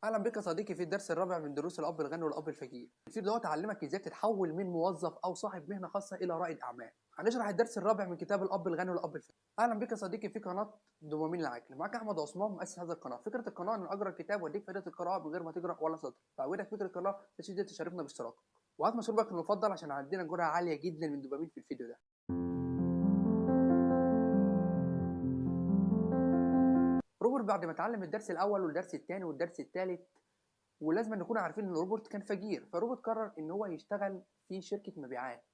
اهلا بك يا صديقي في الدرس الرابع من دروس الاب الغني والاب الفقير. الفيديو دوت علمك ازاي تتحول من موظف او صاحب مهنة خاصة الى رائد اعمال. هنشرح الدرس الرابع من كتاب الاب الغني والاب الفقير. اهلا بك يا صديقي في قناة دوبامين العاجل. معاك احمد عثمان مؤسس هذا القناة. فكرة القناة ان اجرى الكتاب واديك فائدة القراءة من غير ما تقرا ولا سطر. فعودك فكرة القناة تشجع تشرفنا باشتراكك وهات مشروبك المفضل عشان عندنا جرعة عالية جدا من دوبامين في الفيديو ده. روبرت بعد ما اتعلم الدرس الاول والدرس الثاني والدرس الثالث، ولازم نكون عارفين ان روبرت كان فقير، فروبرت قرر ان هو يشتغل في شركة مبيعات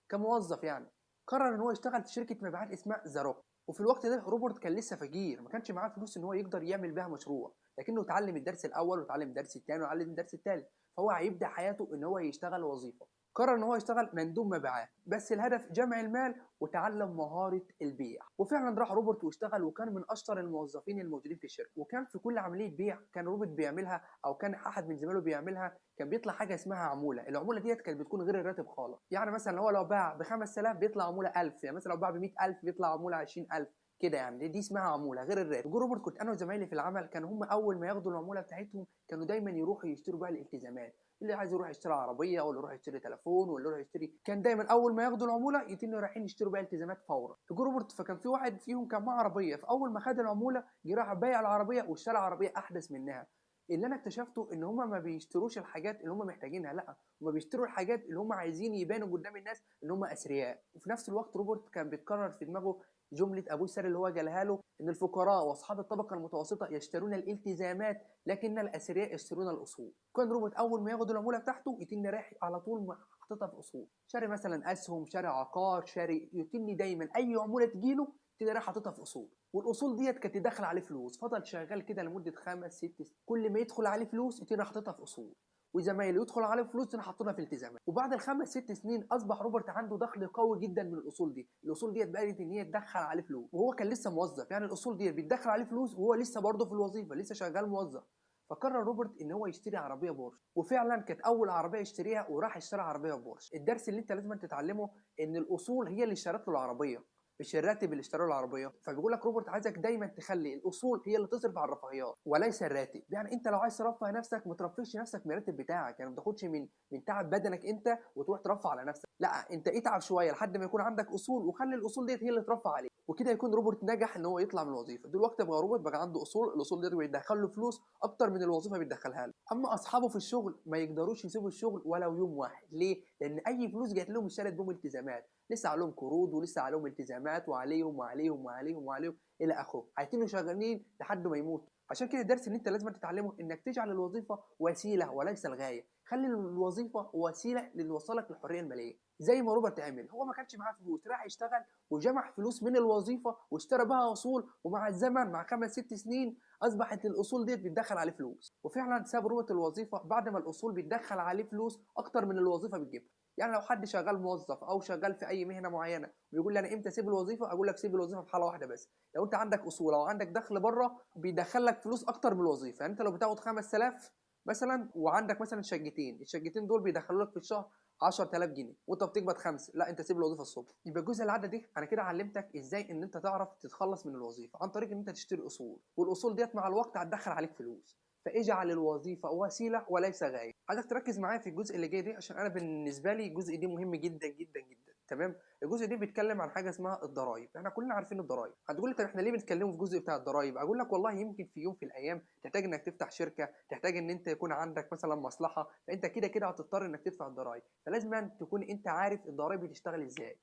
كموظف. يعني قرر ان هو يشتغل في شركة مبيعات اسمها The Rock. وفي الوقت ده روبرت كان لسه فقير، ما كانش معاه فلوس ان هو يقدر يعمل بيها مشروع، لكنه اتعلم الدرس الاول واتعلم الدرس الثاني واتعلم الدرس الثالث، فهو هيبدا حياته ان هو يشتغل وظيفة. قرر ان هو يشتغل مندوب مبيعات، بس الهدف جمع المال وتعلم مهارة البيع. وفعلا راح روبرت واشتغل، وكان من اشطر الموظفين الموجودين في الشركة. وكان في كل عملية بيع كان روبرت بيعملها او كان احد من زمايله بيعملها، كان بيطلع حاجة اسمها عمولة. العمولة ديت كانت بتكون غير الراتب خالص. يعني مثلا هو لو باع ب 5000 بيطلع عمولة 1000، يعني مثلا لو باع ب 100000 بيطلع عمولة 20000 كده، يعني دي اسمها عمولة غير الراتب. روبرت كنت انا وزمايلي في العمل كانوا هم اول ما ياخدوا العمولة بتاعتهم كانوا دايما يروحوا يشتروا بقى الالتزامات، اللي عايز يروح يشتري عربية واللي يروح يشتري تليفون واللي يروح يشتري، كان دايما اول ما ياخدوا العمولة يتنوا رايحين يشتروا بقى التزامات فورا. روبرت فكان في واحد فيهم كان معاه عربية، فاول ما خد العمولة جه راح بايع العربية واشترى عربية احدث منها. اللي انا اكتشفته ان هما ما بيشتروش الحاجات اللي هما محتاجينها، لا هما بيشتروا الحاجات اللي هما عايزين يبانوا قدام الناس ان هما اثرياء. وفي نفس الوقت روبرت كان بيتكرر في دماغه جملة ابو سر اللي هو جالها له، ان الفقراء واصحاب الطبقة المتوسطة يشترون الالتزامات لكن الاثرياء يشترون الاصول. كان روبرت اول ما ياخد العمولة بتاعته يتن رايح على طول حاططها في اصول، شاري مثلا اسهم، شاري عقار، شاري، يتن دايما اي عمولة تجيله تلاقي رايح حاططها في اصول، والاصول ديت كانت تدخل عليه فلوس. فضل شغال كده لمدة 5 6 سنين، كل ما يدخل عليه فلوس يتن حاططها في اصول، وزمايله يدخل عليه فلوس حاطينها في التزامات. وبعد ال5 6 سنين اصبح روبرت عنده دخل قوي جدا من الاصول دي. الاصول ديت بقت ان هي تدخل عليه فلوس وهو كان لسه موظف، يعني الاصول ديت بتدخل عليه فلوس وهو لسه برضه في الوظيفة، لسه شغال موظف. فقرر روبرت ان هو يشتري عربية بورش، وفعلا كانت اول عربية يشتريها وراح اشترى عربية بورش. الدرس اللي انت لازم تتعلمه ان الاصول هي اللي اشترت له العربية، مش الراتب اللي اشتراه العربية. فبيقول لك روبرت عايزك دايما تخلي الاصول هي اللي تصرف على الرفاهيات وليس الراتب. يعني انت لو عايز ترفه نفسك ما ترفهش نفسك من الراتب بتاعك، يعني ما تاخدش من تعب بدنك انت وتروح ترفه على نفسك، لا انت اتعب شوية لحد ما يكون عندك اصول، وخلي الاصول ديت هي اللي ترفه عليك. وكده يكون روبرت نجح ان هو يطلع من الوظيفة. دلوقتي بقى روبرت بقى عنده اصول، الاصول ديت بيدخل له فلوس اكتر من الوظيفة بيدخلها له. اما اصحابه في الشغل ما يقدروش يسيبوا الشغل ولو يوم واحد. ليه؟ لان اي فلوس جات لهم اشترت بهم التزامات، لسه عليهم قروض ولسه عليهم التزامات وعليهم وعليهم وعليهم وعليهم الى اخره، هيتنوا شغالين لحد ما يموتوا. عشان كده الدرس اللي انت لازم تتعلمه انك تجعل الوظيفة وسيلة وليس الغاية. خلي الوظيفة وسيلة اللي توصلك للحرية المالية، زي ما روبرت عمل. هو ما كانش معاه فلوس، راح يشتغل وجمع فلوس من الوظيفة واشترى بها اصول، ومع الزمن مع 5 6 سنين اصبحت الاصول ديت بتدخل عليه فلوس. وفعلا ساب روبرت الوظيفة بعد ما الاصول بتدخل عليه فلوس اكتر من الوظيفة بتجيبها. يعني لو حد شغال موظف او شغال في اي مهنة معينة بيقول لي انا امتى اسيب الوظيفة، اقول لك سيب الوظيفة في حاله واحدة بس، لو انت عندك اصول او عندك دخل بره بيدخل لك فلوس اكتر من الوظيفة. يعني انت لو بتاخد 5000 مثلا وعندك مثلا شقتين، الشقتين دول بيدخلوا لك في الشهر 10000 جنيه وانت بتقبض 5، لا انت سيب الوظيفة الصبح. يبقى الجزء العادة دي انا كده علمتك ازاي ان انت تعرف تتخلص من الوظيفة عن طريق ان انت تشتري اصول، والاصول ديت مع الوقت هتدخل عليك فلوس. فاجعل الوظيفة وسيلة وليس غاية. عايزك تركز معايا في الجزء اللي جاي ده عشان انا بالنسبة لي الجزء ده مهم جدا جدا جدا. تمام؟ الجزء ده بيتكلم عن حاجة اسمها الضرايب. احنا كلنا عارفين الضرايب. هتقول لي طب احنا ليه بنتكلموا في الجزء بتاع الضرايب؟ اقول لك والله يمكن في يوم في الايام تحتاج انك تفتح شركة، تحتاج ان انت يكون عندك مثلا مصلحة، فانت كده كده هتضطر انك تدفع الضرايب، فلازم تكون انت عارف الضرايب بتشتغل ازاي،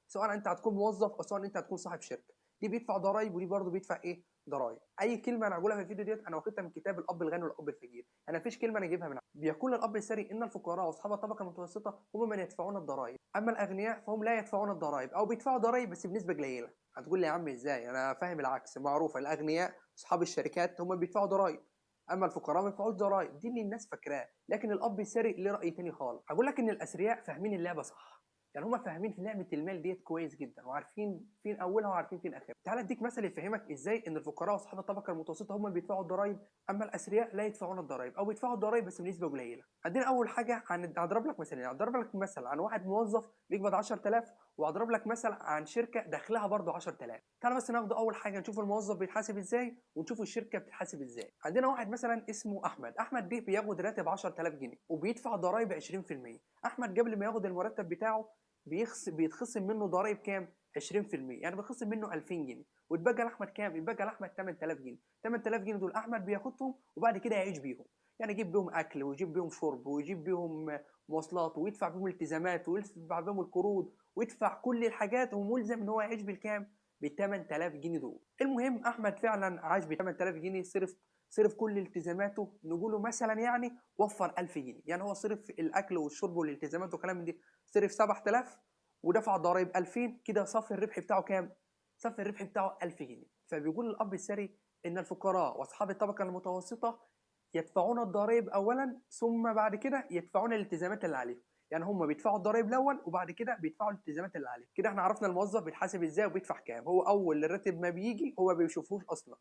سواء انت هتكون موظف او سواء انت هتكون صاحب شركة. دي بيدفع ضرايب ودي برضه بيدفع ايه؟ ضرايب. اي كلمة انا هقولها في الفيديو ديت انا واخدها من كتاب الاب الغني والاب الفقير، انا مفيش كلمة انا اجيبها من عندي. بيقول الاب الثري ان الفقراء واصحاب الطبقة المتوسطة هم من يدفعون الضرايب، اما الاغنياء فهم لا يدفعون الضرايب او بيدفعوا ضرايب بس بنسبة قليله. هتقول لي يا عم ازاي؟ انا فاهم العكس، معروف الاغنياء اصحاب الشركات هم بيدفعوا ضرايب، اما الفقراء ما بيدفعوش ضرايب، دي اللي الناس فاكراه. لكن الاب الثري ليه راي تاني خالص. هقول لك ان الاثرياء فاهمين اللعبة صح، يعني هما فاهمين في لعبه المال ديت كويس جدا وعارفين فين اولها وعارفين فين اخرها. تعال اديك مثل يفهمك ازاي ان الفقراء واصحاب الطبقة المتوسطة هم اللي بيدفعوا الضرايب، اما الاثرياء لا يدفعون الضرايب او بيدفعوا الضرايب بس بنسبة قليله. عندنا اول حاجة هضرب لك مثالين، هضرب لك مثل عن واحد موظف بيقبض 10000 وهضرب لك مثل عن شركة دخلها برضو 10000. تعال بس ناخد اول حاجة نشوف الموظف بيتحاسب ازاي ونشوف الشركة بتتحاسب ازاي. عندنا واحد مثلا اسمه احمد، احمد ده بياخد راتب 10000 جنيه وبيدفع ضرائب 20%. احمد قبل ما ياخد المرتب بتاعه بيتخصم منه ضرائب كام؟ 20%، يعني بيخصم منه 2000 جنيه، واتبقى لاحمد كام؟ اتبقى لاحمد 8000 جنيه. 8000 جنيه دول احمد بياخدهم وبعد كده يعيش بيهم، يعني يجيب بيهم اكل ويجيب بيهم شرب ويجيب بيهم مواصلات ويدفع بيهم التزامات ويدفع بيهم القروض ويدفع كل الحاجات، وملزم ان هو يعيش بالكام؟ بال 8000 جنيه دول. المهم احمد فعلا عاش ب 8000 جنيه، صرف كل التزاماته، نقوله مثلا يعني وفر 1000 جنيه، يعني هو صرف الاكل والشرب والالتزامات والكلام من دي، صرف 7000 ودفع ضرائب 2000، كده صافي الربح بتاعه كام؟ صافي الربح بتاعه 1000 جنيه. فبيقول الاب الثري ان الفقراء واصحاب الطبقة المتوسطة يدفعون الضرائب اولا ثم بعد كده يدفعون الالتزامات اللي عليهم، يعني هم بيدفعوا الضرائب الاول وبعد كده بيدفعوا الالتزامات اللي عليهم. كده احنا عرفنا الموظف بيتحاسب ازاي وبيدفع كام. هو اول الراتب ما بيجي هو ما بيشوفوش اصلا،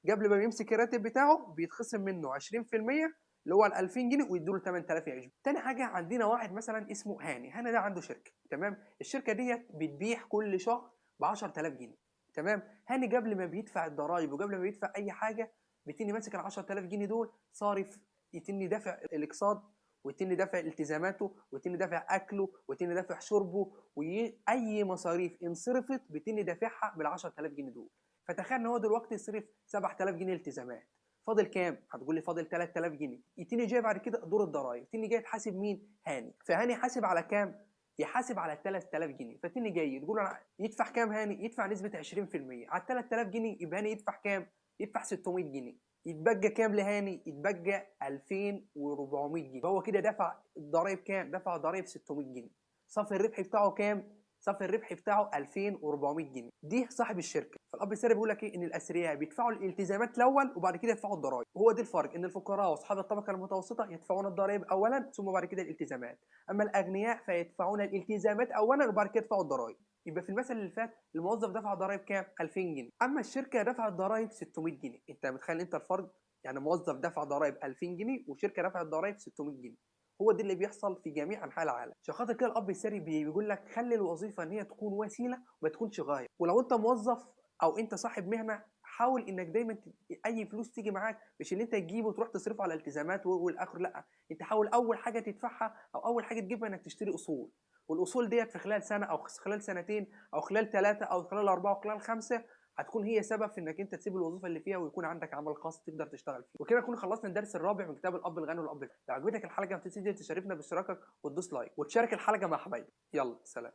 قبل ما بيمسك الراتب بتاعه بيتخصم منه 20% اللي هو ال 2000 جنيه ويدوا له 8000 يعيش. تاني حاجة عندنا واحد مثلا اسمه هاني، هاني ده عنده شركة، تمام؟ الشركة ديت بتبيع كل شهر ب 10000 جنيه، تمام؟ هاني قبل ما بيدفع الضرايب وقبل ما بيدفع اي حاجة بيتني ماسك ال 10000 جنيه دول صارف، يتني دافع الاقساط ويتني دافع التزاماته ويتني دافع اكله ويتني دافع شربه، واي مصاريف انصرفت بيتني دافعها بال 10000 جنيه دول. فتخيل ان هو دلوقتي صرف 7000 جنيه التزامات، فاضل كام؟ هتقول لي فاضل 3000 جنيه. يتني جاي بعد كده دور الضرايب، يتني جاي تحاسب مين؟ هاني. فهاني حاسب على كام؟ يحاسب على 3000 جنيه. فتني جاي تقول له يدفع كام هاني؟ يدفع نسبه 20% على 3000 جنيه، يبقى هاني يدفع كام؟ يدفع 600 جنيه. يتبقى كام لهاني؟ يتبقى 2400 جنيه. فهو كده دفع الضرايب كام؟ دفع ضرايب 600 جنيه. صافي الربح بتاعه كام؟ صافي الربح بتاعه 2400 جنيه. دي صاحب الشركة. فالاب الثري بيقول لك ايه؟ ان الاثرياء بيدفعوا الالتزامات الاول وبعد كده يدفعوا الضرايب. وهو ده الفرق، ان الفقراء واصحاب الطبقة المتوسطة يدفعون الضرايب اولا ثم بعد كده الالتزامات، اما الاغنياء فيدفعون الالتزامات اولا وبعد كده يدفعوا الضرايب. يبقى في المثل اللي فات الموظف دفع ضرايب كام؟ 2000 جنيه، اما الشركة دفعت ضرايب 600 جنيه. انت متخيل انت الفرق؟ يعني موظف دفع ضرايب 2000 جنيه وشركه دفعت ضرايب 600 جنيه. هو ده اللي بيحصل في جميع انحاء العالم. عشان خاطر كده الاب الثري بيقول لك خلي الوظيفة ان هي تكون وسيلة وما تكونش غاية. ولو انت موظف او انت صاحب مهنة حاول انك دايما اي فلوس تيجي معاك مش اللي انت تجيبه وتروح تصرفه على التزامات والاخر، لا، انت حاول اول حاجة تدفعها او اول حاجة تجيبها انك تشتري اصول، والاصول ديت في خلال سنة او خلال سنتين او خلال 3 او خلال 4 او خلال 5 هتكون هي سبب في انك انت تسيب الوظيفة اللي فيها ويكون عندك عمل خاص تقدر تشتغل فيه. وكده نكون خلصنا الدرس الرابع من كتاب الاب الغني والاب الفقير. لو عجبتك الحلقة ما تنساش تشاركنا باشتراكك وتدوس like وتشارك الحلقة مع حبايبك. يلا سلام.